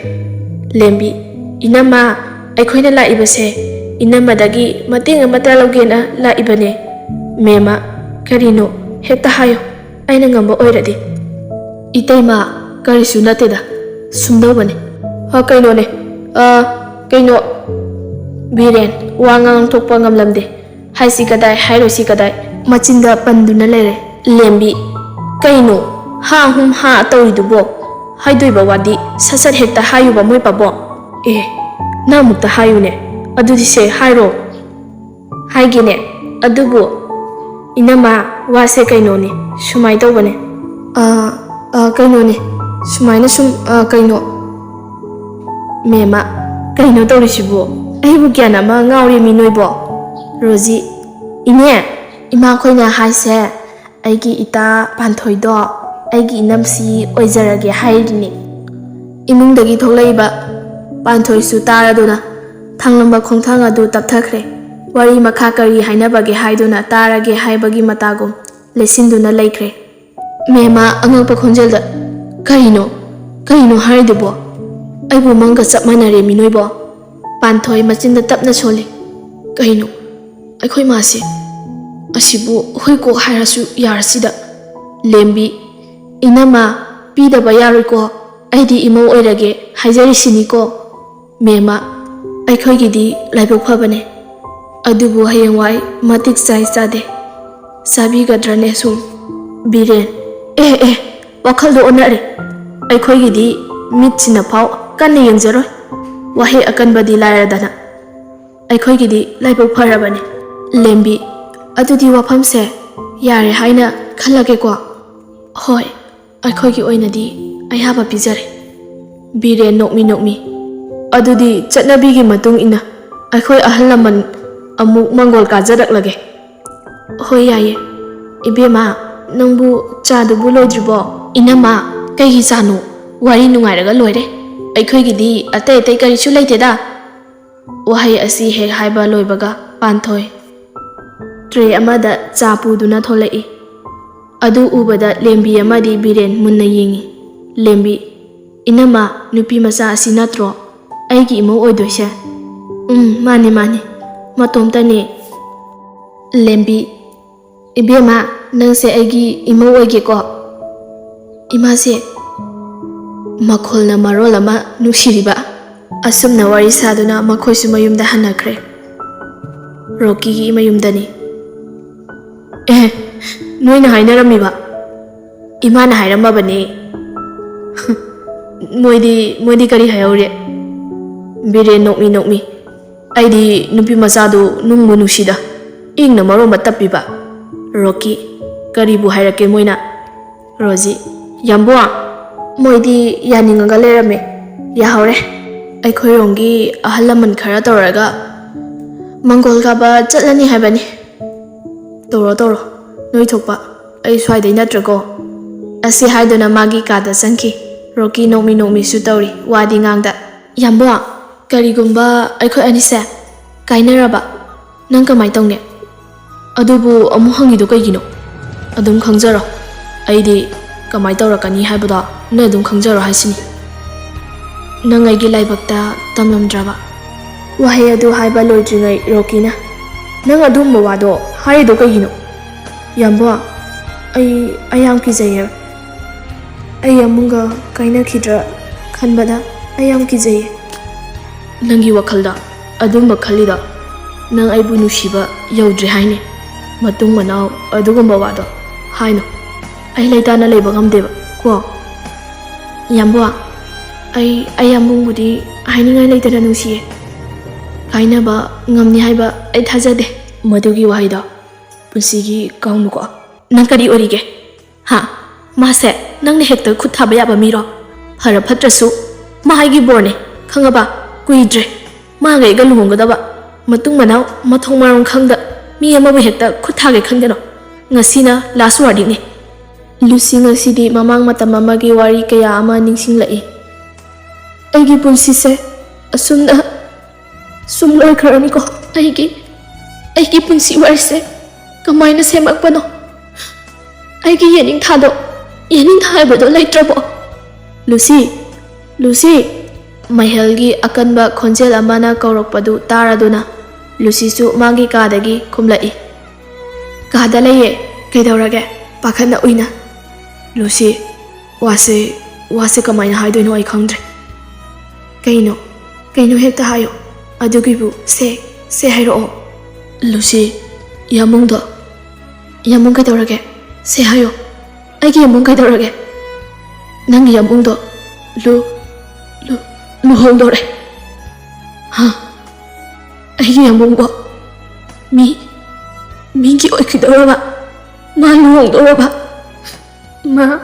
ꯂꯦꯝꯕꯤ, "ꯏꯅꯝꯃ, ꯑꯩꯈꯣꯏꯅ ꯂꯥꯛꯏꯕꯁꯦ ꯏꯅꯝꯃꯗꯒꯤ ꯃꯇꯦꯡ ꯑꯃꯇ ꯂꯧꯒꯦꯅ ꯂꯥꯛꯏꯕꯅꯦ꯫" ꯃꯦꯃ, "ꯀꯔꯤꯅꯣ? ꯍꯦꯛꯇ ꯍꯥꯏꯌꯨ, ꯑꯩꯅ ꯉꯝꯕ ꯑꯣꯏꯔꯗꯤ꯫" "ꯏꯇꯩꯃ, ꯀꯔꯤꯁꯨ ꯅꯠꯇꯦꯗ, ꯁꯨꯝꯗꯧꯕꯅꯤ꯫" "ꯑ, ꯀꯩꯅꯣꯅꯦ, ꯑ, ꯀꯩꯅꯣ?" ꯕꯤꯔꯦꯟ, ꯋꯥ ꯉꯥꯡꯊꯣꯛꯄ ꯉꯝꯂꯝꯗꯦ꯫ ꯍꯥꯏꯁꯤ ꯀꯗꯥꯏ, ꯍꯥꯏꯔꯣꯏꯁꯤ ꯀꯗꯥꯏ? ꯃꯆꯤꯟꯗ ꯄꯟꯗꯨꯅ ꯂꯩꯔꯦ꯫ ꯂꯦꯝꯕꯤ, "ꯀꯩꯅꯣ ꯍꯥ ꯍꯨꯝ ꯍꯥ ꯇꯧꯔꯤꯗꯨꯕꯣ? ꯍꯥꯏꯗꯣꯏꯕ ꯋꯥꯗꯤ ꯁꯠ ꯁꯠ ꯍꯦꯛꯇ ꯍꯥꯏꯌꯨꯕ, ꯃꯣꯏ ꯄꯥꯕꯣ꯫" "ꯑꯦ, ꯅꯪ ꯑꯃꯨꯛꯇ ꯍꯥꯏꯌꯨꯅꯦ꯫ ꯑꯗꯨꯗꯤ ꯁꯦ, ꯍꯥꯏꯔꯣ꯫" "ꯍꯥꯏꯒꯦꯅꯦ, ꯑꯗꯨꯕꯨ ꯏꯅꯝꯃ, ꯋꯥꯁꯦ ꯀꯩꯅꯣꯅꯦ, ꯁꯨꯃꯥꯏ ꯇꯧꯕꯅꯦ꯫" "ꯑ, ꯑ, ꯀꯩꯅꯣꯅꯦ, ꯁꯨꯃꯥꯏꯅ ꯁꯨꯝ, ꯑ, ꯀꯩꯅꯣ?" ꯃꯦꯃ, "ꯀꯩꯅꯣ ꯇꯧꯔꯤꯁꯤꯕꯨ? ꯑꯩꯕꯨ ꯒ꯭ꯌꯥꯟ ꯑꯃ ꯉꯥꯎꯔꯦꯃꯤ ꯅꯣꯏꯕꯣ꯫" ꯔꯣꯖꯤ, "ꯏꯅꯦ, ꯏꯃꯥꯈꯣꯏꯅ ꯍꯥꯏꯁꯦ ꯑꯩꯒꯤ ꯏꯇꯥ ꯄꯥꯟꯊꯣꯏꯗꯣ ꯑꯩꯒꯤ ꯏꯅꯝꯁꯤ ꯑꯣꯏꯖꯔꯒꯦ ꯍꯥꯏꯔꯤꯅꯦ꯫" ꯏꯃꯨꯡꯗꯒꯤ ꯊꯣꯛꯂꯛꯏꯕ ꯄꯥꯟꯊꯣꯏꯁꯨ ꯇꯥꯔꯗꯨꯅ ꯊꯥꯡꯂꯝꯕ ꯈꯣꯡꯊꯥꯡ ꯑꯗꯨ ꯇꯞꯊꯈ꯭ꯔꯦ꯫ ꯋꯥꯔꯤ ꯃꯈꯥ ꯀꯔꯤ ꯍꯥꯏꯅꯕꯒꯦ ꯍꯥꯏꯗꯨꯅ ꯇꯥꯔꯒꯦ ꯍꯥꯏꯕꯒꯤ ꯃꯇꯥꯒꯨꯝ ꯂꯩꯁꯤꯟꯗꯨꯅ ꯂꯩꯈ꯭ꯔꯦ꯫ ꯃꯦꯃ ꯑꯉꯛꯄ ꯈꯣꯟꯖꯦꯜꯗ, "ꯀꯔꯤꯅꯣ? ꯀꯔꯤꯅꯣ ꯍꯥꯏꯔꯤꯗꯨꯕꯣ? ꯑꯩꯕꯨ ꯃꯪꯒ ꯆꯞ ꯃꯥꯟꯅꯔꯦ ꯃꯤ ꯅꯣꯏꯕꯣ?" ꯄꯥꯟꯊꯣꯏ ꯃꯆꯤꯟꯗ ꯇꯞꯅ ꯁꯣꯜꯂꯤ꯫ "ꯀꯩꯅꯣ? ꯑꯩꯈꯣꯏ ꯃꯥꯁꯦ ꯑꯁꯤꯕꯨ ꯍꯨꯏ ꯀꯣꯛ ꯍꯥꯏꯔꯁꯨ ꯌꯥꯔꯁꯤꯗ꯫" ꯂꯦꯝꯕꯤ, "ꯏꯅꯝꯃ, ꯄꯤꯗꯕ ꯌꯥꯔꯣꯏꯀꯣ, ꯑꯩꯗꯤ ꯏꯃꯧ ꯑꯣꯏꯔꯒꯦ ꯍꯥꯏꯖꯔꯤꯁꯤꯅꯤꯀꯣ꯫" ꯃꯦꯝꯃ, "ꯑꯩꯈꯣꯏꯒꯤꯗꯤ ꯂꯥꯏꯕꯛ ꯐꯕꯅꯦ, ꯑꯗꯨꯕꯨ ꯍꯌꯦꯡꯋꯥꯏ ꯃꯇꯤꯛ ꯆꯥꯏ ꯆꯥꯗꯦ ꯆꯥꯕꯤꯒꯗ꯭ꯔꯅꯦ ꯁꯨꯝ?" ꯕꯤꯔꯦꯟ, "ꯑꯦ ꯑꯦ, ꯋꯥꯈꯜꯗꯣ ꯑꯣꯟꯅꯔꯦ꯫ ꯑꯩꯈꯣꯏꯒꯤꯗꯤ ꯃꯤꯠꯁꯤꯅ ꯐꯥꯎ ꯀꯟꯅ ꯌꯦꯡꯖꯔꯣꯏ꯫ ꯋꯥꯍꯩ ꯑꯀꯟꯕꯗꯤ ꯂꯥꯏꯔꯗꯅ꯫ ꯑꯩꯈꯣꯏꯒꯤꯗꯤ ꯂꯥꯏꯕꯛ ꯐꯔꯕꯅꯤ꯫ ꯂꯦꯝꯕꯤ, ꯑꯗꯨꯗꯤ ꯋꯥꯐꯝꯁꯦ ꯌꯥꯔꯦ ꯍꯥꯏꯅ ꯈꯜꯂꯒꯦꯀꯣ? ꯍꯣꯏ, ꯑꯩꯈꯣꯏꯒꯤ ꯑꯣꯏꯅꯗꯤ ꯑꯌꯥꯕ ꯄꯤꯖꯔꯦ꯫ ꯕꯤꯔꯦꯟ ꯅꯣꯛꯃꯤ ꯅꯣꯛꯃꯤ꯫ ꯑꯗꯨꯗꯤ ꯆꯠꯅꯕꯤꯒꯤ ꯃꯇꯨꯡ ꯏꯟꯅ ꯑꯩꯈꯣꯏ ꯑꯍꯜ ꯂꯃꯟ ꯑꯃꯨꯛ ꯃꯪꯒꯣꯜ ꯀꯥꯖꯔꯛꯂꯒꯦ꯫ ꯍꯣꯏ, ꯌꯥꯏꯌꯦ꯫ ꯏꯕꯦꯝꯃ, ꯅꯪꯕꯨ ꯆꯥꯗꯨꯕꯨ ꯂꯣꯏꯗ꯭ꯔꯤꯕꯣ? ꯏꯅꯝꯃ, ꯀꯩꯒꯤ ꯆꯥꯅꯣ? ꯋꯥꯔꯤ ꯅꯨꯡꯉꯥꯏꯔꯒ ꯂꯣꯏꯔꯦ꯫ ꯑꯩꯈꯣꯏꯒꯤꯗꯤ ꯑꯇꯩ ꯑꯇꯩ ꯀꯔꯤꯁꯨ ꯂꯩꯇꯦꯗ꯫ ꯋꯥꯍꯩ ꯑꯁꯤ ꯍꯦꯛ ꯍꯥꯏꯕ ꯂꯣꯏꯕꯒ ꯄꯥꯟꯊꯣꯏ ꯇ꯭ꯔꯦ ꯑꯃꯗ ꯆꯥ ꯄꯨꯗꯨꯅ ꯊꯣꯛꯂꯛꯏ꯫ ꯑꯗꯨ ꯎꯕꯗ ꯂꯦꯝꯕꯤ ꯑꯃꯗꯤ ꯕꯤꯔꯦꯟ ꯃꯨꯟꯅ ꯌꯦꯡꯉꯤ꯫ ꯂꯦꯝꯕꯤ, "ꯏꯅꯝꯃ, ꯅꯨꯄꯤ ꯃꯆꯥ ꯑꯁꯤ ꯅꯠꯇ꯭ꯔꯣ ꯑꯩꯒꯤ ꯏꯃꯧ ꯑꯣꯏꯗꯣꯏꯁꯦ?" "ꯎꯝ, ꯃꯥꯅꯤ, ꯃꯥꯅꯤ, ꯃꯇꯣꯝꯇꯅꯦ꯫" ꯂꯦꯝꯕꯤ, "ꯏꯕꯦꯝꯃ, ꯅꯪꯁꯦ ꯑꯩꯒꯤ ꯏꯃꯧ ꯑꯣꯏꯒꯦꯀꯣ?" ꯏꯃꯥꯁꯦ ꯃꯈꯣꯜꯅ ꯃꯔꯣꯜ ꯑꯃ ꯅꯨꯡꯁꯤꯔꯤꯕ꯫ ꯑꯁꯨꯝꯅ ꯋꯥꯔꯤ ꯁꯥꯗꯨꯅ ꯃꯈꯣꯏꯁꯨ ꯃꯌꯨꯝꯗ ꯍꯟꯅꯈ꯭ꯔꯦ꯫ ꯔꯣꯀꯤꯒꯤ ꯃꯌꯨꯝꯗꯅꯤ꯫ "ꯑꯦ, ꯅꯣꯏꯅ ꯍꯥꯏꯅꯔꯝꯃꯤꯕ?" "ꯏꯃꯥꯅ ꯍꯥꯏꯔꯝꯃꯕꯅꯦ꯫" "ꯃꯣꯏꯗꯤ, ꯃꯣꯏꯗꯤ ꯀꯔꯤ ꯍꯥꯏꯍꯧꯔꯦ?" ꯕꯤꯔꯦꯟ ꯅꯣꯛꯃꯤ ꯅꯣꯛꯃꯤ꯫ "ꯑꯩꯗꯤ ꯅꯨꯄꯤ ꯃꯆꯥꯗꯨ ꯅꯨꯡꯕꯨ ꯅꯨꯡꯁꯤꯗ, ꯏꯪꯅ ꯃꯔꯣꯝ ꯑꯃ ꯇꯞꯄꯤꯕ꯫" ꯔꯣꯀꯤ, "ꯀꯔꯤꯕꯨ ꯍꯥꯏꯔꯛꯀꯦ ꯃꯣꯏꯅ?" ꯔꯣꯖꯤ, "ꯌꯥꯝꯕꯨꯡ, ꯃꯣꯏꯗꯤ ꯌꯥꯅꯤꯡꯉꯒ ꯂꯩꯔꯝꯃꯦ꯫ ꯌꯥꯍꯧꯔꯦ꯫ ꯑꯩꯈꯣꯏꯔꯣꯝꯒꯤ ꯑꯍꯜ ꯂꯃꯟ ꯈꯔ ꯇꯧꯔꯒ ꯃꯪꯒꯣꯜ ꯀꯥꯕ ꯆꯠꯂꯅꯤ ꯍꯥꯏꯕꯅꯤ꯫" "ꯇꯧꯔꯣ, ꯇꯧꯔꯣ, ꯅꯣꯏ ꯊꯣꯛꯄ꯫ ꯑꯩ ꯁ꯭ꯋꯥꯏꯗꯩ ꯅꯠꯇ꯭ꯔꯀꯣ꯫" ꯑꯁꯤ ꯍꯥꯏꯗꯨꯅ ꯃꯥꯒꯤ ꯀꯥꯗ ꯆꯪꯈꯤ꯫ ꯔꯣꯀꯤ ꯅꯣꯛꯃꯤ ꯅꯣꯛꯃꯤꯁꯨ ꯇꯧꯔꯤ, ꯋꯥꯗꯤ ꯉꯥꯡꯗ꯫ "ꯌꯥꯝꯕꯨꯡ, ꯀꯔꯤꯒꯨꯝꯕ ꯑꯩꯈꯣꯏ ꯑꯅꯤꯁꯦ ꯀꯥꯏꯅꯔꯕ, ꯅꯪ ꯀꯃꯥꯏ ꯇꯧꯅꯤ?" "ꯑꯗꯨꯕꯨ ꯑꯃꯨꯛ ꯍꯪꯉꯤꯗꯣ ꯀꯩꯒꯤꯅꯣ? ꯑꯗꯨꯝ ꯈꯪꯖꯔꯣ꯫ ꯑꯩꯗꯤ ꯀꯃꯥꯏ ꯇꯧꯔꯛꯀꯅꯤ ꯍꯥꯏꯕꯗꯣ ꯅꯪ ꯑꯗꯨꯝ ꯈꯪꯖꯔꯣ ꯍꯥꯏꯁꯤꯅꯤ꯫ ꯅꯪ ꯑꯩꯒꯤ ꯂꯥꯏꯕꯛꯇ ꯇꯝꯂꯝꯗ꯭ꯔꯕ꯫" ꯋꯥꯍꯩ ꯑꯗꯨ ꯍꯥꯏꯕ ꯂꯣꯏꯗ꯭ꯔꯤꯉꯩ ꯔꯣꯀꯤꯅ, "ꯅꯪ ꯑꯗꯨꯒꯨꯝꯕ ꯋꯥꯗꯣ ꯍꯥꯏꯔꯤꯗꯣ ꯀꯩꯒꯤꯅꯣ?" "ꯌꯥꯝꯕꯨꯡ, ꯑꯩ, ꯑꯩ ꯌꯥꯝ ꯀꯤꯖꯩꯌꯦ꯫ ꯑꯩ ꯌꯥꯝꯕꯨꯡꯒ ꯀꯥꯏꯅꯈꯤꯗ꯭ꯔꯥ ꯈꯟꯕꯗ ꯑꯩ ꯌꯥꯝ ꯀꯤꯖꯩꯌꯦ꯫" "ꯅꯪꯒꯤ ꯋꯥꯈꯜꯗ ꯑꯗꯨꯝꯕ ꯈꯜꯂꯤꯗꯣ ꯅꯪ ꯑꯩꯕꯨ ꯅꯨꯡꯁꯤꯕ ꯌꯧꯗ꯭ꯔꯤ ꯍꯥꯏꯅꯤ꯫ ꯃꯇꯨꯡ ꯃꯅꯥꯎ ꯑꯗꯨꯒꯨꯝꯕ ꯋꯥꯗꯣ ꯍꯥꯏꯅꯨ꯫ ꯑꯩ ꯂꯩꯇꯥꯅ ꯂꯩꯕ ꯉꯝꯗꯦꯕ꯫ ꯀꯣ? ꯌꯥꯝꯕꯨꯡ, ꯑꯩ, ꯑꯩ ꯌꯥꯝꯕꯨꯡꯕꯨꯗꯤ ꯍꯥꯏꯅꯤꯡꯉꯥꯏ ꯂꯩꯇꯅ ꯅꯨꯡꯁꯤꯌꯦ꯫ ꯀꯥꯏꯅꯕ ꯉꯝꯅꯤ ꯍꯥꯏꯕ ꯑꯩ ꯊꯥꯖꯗꯦ꯫ ꯃꯗꯨꯒꯤ ꯋꯥꯍꯩꯗꯣ ꯄꯨꯟꯁꯤꯒꯤ ꯀꯥꯎꯅꯨꯀꯣ꯫ ꯅꯪ ꯀꯔꯤ ꯑꯣꯏꯔꯤꯒꯦ? ꯍꯥ? ꯃꯥꯁꯦ ꯅꯪꯅ ꯍꯦꯛꯇ ꯈꯨꯠ ꯊꯥꯕ ꯌꯥꯕ ꯃꯤꯔꯣ? ꯐꯔ ꯐꯠꯇ꯭ꯔꯁꯨ ꯃꯥ ꯑꯩꯒꯤ ꯕꯣꯔꯅꯦ, ꯈꯪꯉꯕ? ꯀꯨꯏꯗ꯭ꯔꯦ ꯃꯥꯒ ꯑꯩꯒ ꯂꯨꯍꯣꯡꯒꯗꯕ꯫ ꯃꯇꯨꯡ ꯃꯅꯥꯎ ꯃꯊꯣꯡ ꯃꯔꯝ ꯈꯪꯗ ꯃꯤ ꯑꯃꯕꯨ ꯍꯦꯛꯇ ꯈꯨꯠ ꯊꯥꯒꯦ ꯈꯟꯒꯅꯣ꯫ ꯉꯁꯤꯅ last warningꯅꯦ꯫ ꯂꯨꯁꯤ ꯉꯁꯤꯗꯤ ꯃꯃꯥꯡ ꯃꯇꯝ ꯑꯃꯒꯤ ꯋꯥꯔꯤ ꯀꯌꯥ ꯑꯃ ꯅꯤꯡꯁꯤꯡꯂꯛꯏ꯫ ꯑꯩꯒꯤ ꯄꯨꯟꯁꯤꯁꯦ ꯑꯁꯨꯝꯅ ꯁꯨꯝ ꯂꯣꯏꯈ꯭ꯔꯅꯤꯀꯣ꯫ ꯑꯩꯒꯤ, ꯑꯩꯒꯤ ꯄꯨꯟꯁꯤ ꯋꯥꯔꯤꯁꯦ ꯀꯃꯥꯏꯅ ꯁꯦꯝꯃꯛꯄꯅꯣ? ꯑꯩꯒꯤ ꯌꯦꯅꯤꯡꯊꯥꯗꯣ, ꯌꯦꯅꯤꯡꯊꯥ ꯍꯥꯏꯕꯗꯣ ꯂꯩꯇ꯭ꯔꯕꯣ? Lucy, Lucy! ꯃꯍꯦꯜꯒꯤ ꯑꯀꯟꯕ ꯈꯣꯟꯖꯦꯜ ꯑꯃꯅ ꯀꯧꯔꯛꯄꯗꯨ ꯇꯥꯔꯗꯨꯅ ꯂꯨꯁꯤꯁꯨ ꯃꯥꯒꯤ ꯀꯥꯗꯒꯤ ꯀꯨꯝꯂꯛꯏ꯫ "ꯀꯥꯗ ꯂꯩꯌꯦ꯫ ꯀꯩꯗꯧꯔꯒꯦ? ꯄꯥꯈꯠꯅ ꯎꯏꯅ꯫ ꯂꯨꯁꯤ, ꯋꯥꯁꯦ, ꯋꯥꯁꯦ ꯀꯃꯥꯏꯅ ꯍꯥꯏꯗꯣꯏꯅꯣ ꯑꯩ ꯈꯪꯗ꯭ꯔꯦ꯫ ꯀꯩꯅꯣ? ꯀꯩꯅꯣ ꯍꯦꯛꯇ ꯍꯥꯏꯌꯣ꯫ ꯑꯗꯨꯒꯤꯕꯨ ꯁꯦ, ꯁꯦ ꯍꯥꯏꯔꯛꯑꯣ꯫ ꯂꯨꯁꯤ, ꯌꯥꯝꯕꯨꯡꯗꯣ, ꯌꯥꯝꯕꯨꯡ ꯀꯩꯗꯧꯔꯒꯦ? ꯁꯦ ꯍꯥꯏꯌꯣ꯫ ꯑꯩꯒꯤ ꯌꯥꯝꯕꯨꯡ ꯀꯩꯗꯧꯔꯒꯦ? ꯅꯪꯒꯤ ꯌꯥꯝꯕꯨꯡꯗꯣ ꯂꯨ-, ꯂꯨ-, ꯂꯨꯍꯣꯡꯗꯣꯔꯦ꯫ ꯍꯥ? ꯑꯩꯒꯤ ꯌꯥꯝꯕꯨꯡꯕꯣ ꯃꯤ, ꯃꯤꯒꯤ ꯑꯣꯏꯈꯤꯗꯧꯔꯕ? ꯃꯥ ꯂꯨꯍꯣꯡꯗꯧꯔꯕ? ꯃꯥ,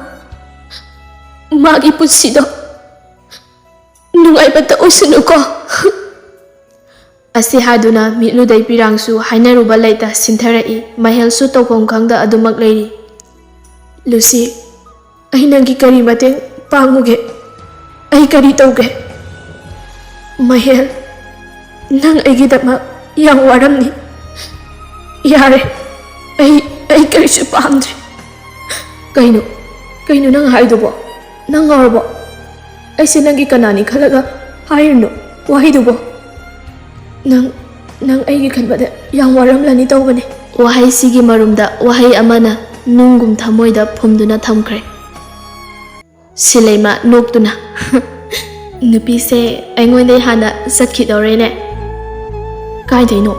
ꯃꯥꯒꯤ ꯄꯨꯟꯁꯤꯗꯣ ꯅꯨꯡꯉꯥꯏꯕꯇ ꯑꯣꯏꯁꯅꯨꯀꯣ꯫" ꯑꯁꯤ ꯍꯥꯏꯗꯨꯅ ꯃꯤꯠꯂꯨꯗꯩ ꯄꯤꯔꯥꯡꯁꯨ ꯍꯥꯏꯅꯔꯨꯕ ꯂꯩꯇ ꯁꯤꯟꯊꯔꯛꯏ꯫ ꯃꯍꯦꯜꯁꯨ ꯇꯧꯐꯝ ꯈꯪꯗ ꯑꯗꯨꯃꯛ ꯂꯩꯔꯤ꯫ "ꯂꯨꯁꯤ, ꯑꯩ ꯅꯪꯒꯤ ꯀꯔꯤ ꯃꯇꯦꯡ ꯄꯥꯡꯉꯨꯒꯦ? ꯑꯩ ꯀꯔꯤ ꯇꯧꯒꯦ?" "ꯃꯍꯦꯜ, ꯅꯪ ꯑꯩꯒꯤꯗꯃꯛ ꯌꯥꯝ ꯋꯥꯔꯝꯅꯤ꯫ ꯌꯥꯔꯦ, ꯑꯩ, ꯑꯩ ꯀꯔꯤꯁꯨ ꯄꯥꯝꯗ꯭ꯔꯦ꯫" "ꯀꯩꯅꯣ? ꯀꯩꯅꯣ ꯅꯪ ꯍꯥꯏꯗꯨꯕꯣ? ꯅꯪ ꯉꯥꯎꯔꯕꯣ? ꯑꯩꯁꯦ ꯅꯪꯒꯤ ꯀꯅꯥꯅꯤ ꯈꯜꯂꯒ ꯍꯥꯏꯔꯤꯅꯣ ꯋꯥꯍꯩꯗꯨꯕꯣ? ꯅꯪ, ꯅꯪ ꯑꯩꯒꯤ ꯈꯟꯕꯗ ꯌꯥꯝ ꯋꯥꯔꯝꯂꯅꯤ ꯇꯧꯕꯅꯦ꯫" ꯋꯥꯍꯩꯁꯤꯒꯤ ꯃꯔꯨꯝꯗ ꯋꯥꯍꯩ ꯑꯃꯅ ꯅꯨꯡꯒꯨꯝ ꯊꯃꯣꯏꯗ ꯐꯨꯝꯗꯨꯅ ꯊꯝꯈ꯭ꯔꯦ꯫ ꯁꯤꯂꯩꯃ ꯅꯣꯛꯇꯨꯅ, "ꯅꯨꯄꯤꯁꯦ ꯑꯩꯉꯣꯟꯗꯩ ꯍꯥꯟꯅ ꯆꯠꯈꯤꯗꯧꯔꯦꯅꯦ꯫" "ꯀꯥꯏꯗꯩꯅꯣ?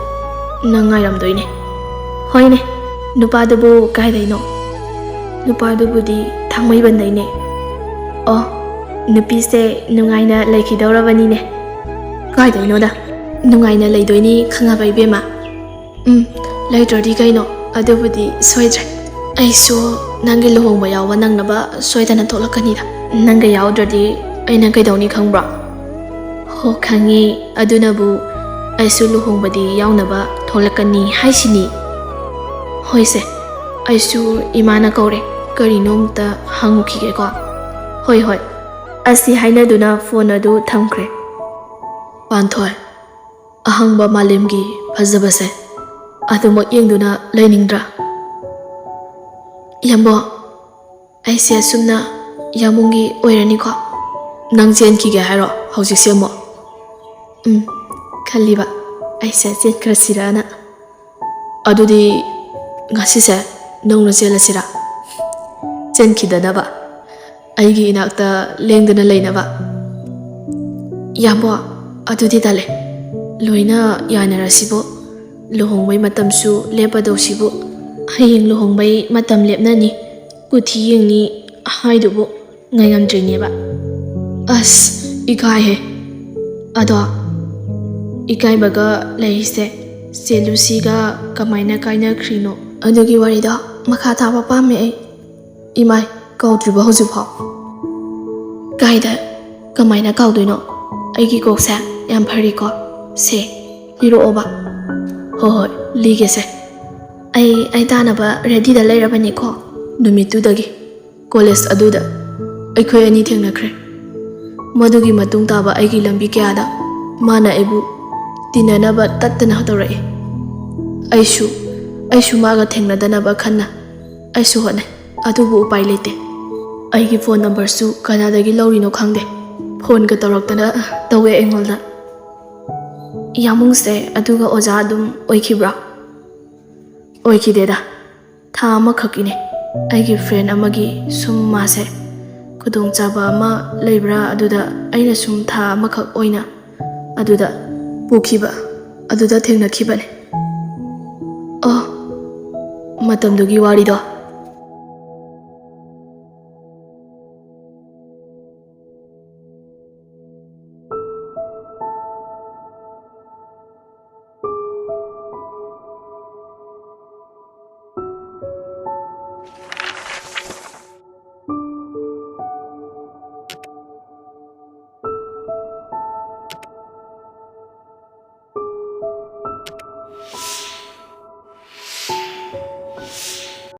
ꯅꯪ ꯉꯥꯏꯔꯝꯗꯣꯏꯅꯦ꯫" "ꯍꯣꯏꯅꯦ, ꯅꯨꯄꯥꯗꯨꯕꯨ ꯀꯥꯏꯗꯩꯅꯣ?" "ꯅꯨꯄꯥꯗꯨꯕꯨꯗꯤ ꯊꯥꯡꯃꯩꯕꯟꯗꯩꯅꯦ꯫ ꯑꯣ, ꯅꯨꯄꯤꯁꯦ ꯅꯨꯡꯉꯥꯏꯅ ꯂꯩꯈꯤꯗꯧꯔꯕꯅꯤꯅꯦ꯫ ꯀꯥꯏꯗꯩꯅꯣꯗ, ꯅꯨꯡꯉꯥꯏꯅ ꯂꯩꯗꯣꯏꯅꯤ ꯈꯪꯉꯕ ꯏꯕꯦꯝꯃ꯫ ꯎꯝ, ꯂꯩꯇ꯭ꯔꯗꯤ ꯀꯩꯅꯣ, ꯑꯗꯨꯕꯨꯗꯤ ꯁꯣꯏꯗ꯭ꯔꯦ꯫ ꯑꯩꯁꯨ ꯅꯪꯒꯤ ꯂꯨꯍꯣꯡꯕ ꯌꯥꯎꯕ ꯅꯪꯅꯕ ꯁꯣꯏꯗꯅ ꯊꯣꯛꯂꯛꯀꯅꯤꯗ꯫ ꯅꯪꯒ ꯌꯥꯎꯗ꯭ꯔꯗꯤ ꯑꯩꯅ ꯀꯩꯗꯧꯅꯤ ꯈꯪꯕ꯭ꯔꯣ? ꯍꯣ, ꯈꯪꯉꯦ꯫ ꯑꯗꯨꯅꯕꯨ ꯑꯩꯁꯨ ꯂꯨꯍꯣꯡꯕꯗꯤ ꯌꯥꯎꯅꯕ ꯊꯣꯛꯂꯛꯀꯅꯤ ꯍꯥꯏꯁꯤꯅꯤ꯫ ꯍꯣꯏꯁꯦ, ꯑꯩꯁꯨ ꯏꯃꯥꯅ ꯀꯧꯔꯦ, ꯀꯔꯤꯅꯣꯝꯇ ꯍꯪꯉꯨꯈꯤꯒꯦꯀꯣ꯫ ꯍꯣꯏ, ꯍꯣꯏ꯫ ꯑꯁꯤ ꯍꯥꯏꯅꯗꯨꯅ ꯐꯣꯟ ꯑꯗꯨ ꯊꯝꯈ꯭ꯔꯦ꯫ ꯄꯥꯟꯊꯣꯏ, ꯑꯍꯪꯕ ꯃꯥꯂꯦꯝꯒꯤ ꯐꯖꯕꯁꯦ ꯑꯗꯨꯃꯛ ꯌꯦꯡꯗꯨꯅ ꯂꯩꯅꯤꯡꯗ꯭ꯔꯥ? ꯌꯥꯝꯕꯣ, ꯑꯩꯁꯦ ꯑꯁꯨꯝꯅ ꯌꯥꯃꯨꯡꯒꯤ ꯑꯣꯏꯔꯅꯤꯀꯣ? ꯅꯪ ꯆꯦꯟꯈꯤꯒꯦ ꯍꯥꯏꯔꯣ ꯍꯧꯖꯤꯛꯁꯦ ꯑꯃꯨꯛ? ꯎꯝ, ꯈꯜꯂꯤꯕ ꯑꯩꯁꯦ ꯆꯦꯟꯈ꯭ꯔꯁꯤꯔꯅ꯫ ꯑꯗꯨꯗꯤ ꯉꯁꯤꯁꯦ ꯅꯧꯅ ꯆꯦꯜꯂꯁꯤꯔꯥ? ꯆꯦꯟꯈꯤꯗꯅꯕ, ꯑꯩꯒꯤ ꯏꯅꯥꯛꯇ ꯂꯦꯡꯗꯅ ꯂꯩꯅꯕ꯫ ꯌꯥꯝꯕꯣ, ꯑꯗꯨꯗꯤ ꯇꯜꯂꯦ꯫ ꯂꯣꯏꯅ ꯌꯥꯅꯔꯁꯤꯕꯣ꯫ ꯂꯨꯍꯣꯡꯕꯩ ꯃꯇꯝꯁꯨ ꯂꯦꯞꯄꯗꯧꯁꯤꯕꯨ꯫ ꯍꯌꯦꯡ ꯂꯨꯍꯣꯡꯕꯩ ꯃꯇꯝ ꯂꯦꯞꯅꯅꯤ, ꯀꯨꯊꯤ ꯌꯦꯡꯅꯤ ꯍꯥꯏꯗꯨꯕꯨ ꯉꯥꯏꯉꯝꯗ꯭ꯔꯤꯅꯦꯕ꯫ ꯑꯁ, ꯏꯀꯥꯏꯍꯦ꯫ ꯑꯗꯣ, ꯏꯀꯥꯏꯕꯒ ꯂꯩꯔꯤꯁꯦ ꯆꯦ ꯂꯨꯁꯤꯒ ꯀꯃꯥꯏꯅ ꯀꯥꯏꯅꯈ꯭ꯔꯤꯅꯣ? ꯑꯗꯨꯒꯤ ꯋꯥꯔꯤꯗꯣ ꯃꯈꯥ ꯇꯥꯕ ꯄꯥꯝꯃꯦ ꯑꯩ꯫ ꯏꯃꯥꯏ, ꯀꯥꯎꯗ꯭ꯔꯤꯕꯣ ꯍꯧꯖꯤꯛꯐꯥꯎ? ꯀꯥꯏꯗ? ꯀꯃꯥꯏꯅ ꯀꯥꯎꯗꯣꯏꯅꯣ? ꯑꯩꯒꯤ ꯀꯣꯛꯁꯦ ꯌꯥꯝ ꯐꯔꯤꯀꯣ꯫ ꯁꯦ, ꯂꯤꯔꯛꯑꯣꯕ꯫ ꯍꯣꯏ, ꯍꯣꯏ, ꯂꯤꯒꯦꯁꯦ꯫ ꯑꯩ, ꯑꯩ ꯇꯥꯅꯕ ꯔꯦꯗꯤꯗ ꯂꯩꯔꯕꯅꯤꯀꯣ꯫ ꯅꯨꯃꯤꯠꯇꯨꯗꯒꯤ ꯀꯣꯂꯦꯖ ꯑꯗꯨꯗ ꯑꯩꯈꯣꯏ ꯑꯅꯤ ꯊꯦꯡꯅꯈ꯭ꯔꯦ꯫ ꯃꯗꯨꯒꯤ ꯃꯇꯨꯡ ꯇꯥꯕ ꯑꯩꯒꯤ ꯂꯝꯕꯤ ꯀꯌꯥꯗ ꯃꯥꯅ ꯑꯩꯕꯨ ꯇꯤꯟꯅꯅꯕ ꯇꯠꯇꯅ ꯇꯧꯔꯛꯏ꯫ ꯑꯩꯁꯨ, ꯑꯩꯁꯨ ꯃꯥꯒ ꯊꯦꯡꯅꯗꯅꯕ ꯈꯟꯅ ꯑꯩꯁꯨ ꯍꯣꯠꯅꯩ, ꯑꯗꯨꯕꯨ ꯎꯄꯥꯏ ꯂꯩꯇꯦ꯫ ꯑꯩꯒꯤ ꯐꯣꯟ ꯅꯝꯕꯔꯁꯨ ꯀꯅꯥꯗꯒꯤ ꯂꯧꯔꯤꯅꯣ ꯈꯪꯗꯦ, ꯐꯣꯟꯒ ꯇꯧꯔꯛꯇꯅ ꯇꯧꯋꯦ ꯑꯩꯉꯣꯟꯗ꯫ ꯌꯥꯃꯨꯡꯁꯦ ꯑꯗꯨꯒ ꯑꯣꯖꯥ ꯑꯗꯨꯝ ꯑꯣꯏꯈꯤꯕ꯭ꯔꯥ? ꯑꯣꯏꯈꯤꯗꯦꯗ, ꯊꯥ ꯑꯃꯈꯛꯀꯤꯅꯦ꯫ ꯑꯩꯒꯤ ꯐ꯭ꯔꯦꯟ ꯑꯃꯒꯤ ꯁꯨꯝ ꯃꯥꯁꯦ ꯈꯨꯗꯣꯡꯆꯥꯕ ꯑꯃ ꯂꯩꯕ꯭ꯔꯥ, ꯑꯗꯨꯗ ꯑꯩꯅ ꯁꯨꯝ ꯊꯥ ꯑꯃꯈꯛ ꯑꯣꯏꯅ ꯑꯗꯨꯗ ꯄꯨꯈꯤꯕ, ꯑꯗꯨꯗ ꯊꯦꯡꯅꯈꯤꯕꯅꯦ꯫ ꯑꯣ, ꯃꯇꯝꯗꯨꯒꯤ ꯋꯥꯔꯤꯗꯣ